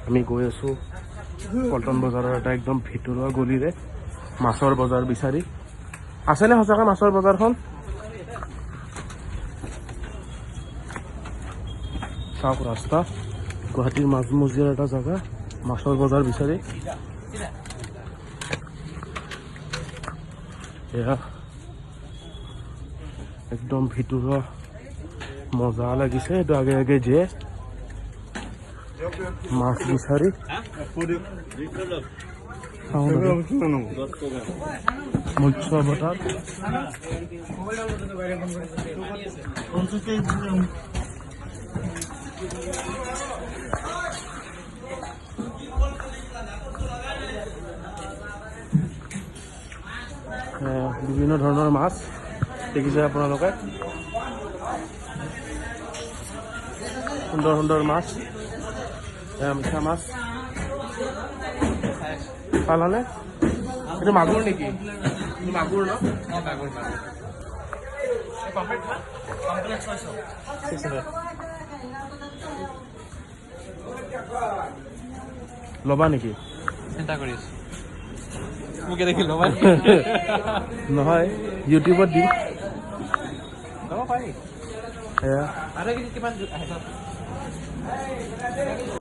আমি গৈ আছোঁ পল্টন বজাৰৰ এটা একদম ভিতৰুৱা গলিৰে মাছৰ বজাৰ বিচাৰি। আছেনে সঁচাকৈ মাছৰ বজাৰখন? চাওক ৰাস্তা, গুৱাহাটীৰ মাজমজিয়াৰ এটা জেগা, মাছৰ বজাৰ বিচাৰি। এয়া একদম ভিতৰুৱা, মজা লাগিছে। এইটো আগে আগে যে মাছ বিচাৰি। মৎস্য অৱতাৰ। বিভিন্ন ধৰণৰ মাছ দেখিছে আপোনালোকে, সুন্দৰ সুন্দৰ মাছ। মিঠা মাছ পালানে? এইটো মাগুৰ নেকি? মাগুৰ ন? ল'বা নেকি? চিন্তা কৰি আছো। মোকে দেখি ল'বা? নহয়, ইউটিউবত দিম। ল'ব পাৰি। এয়া আধা কেজি কিমান?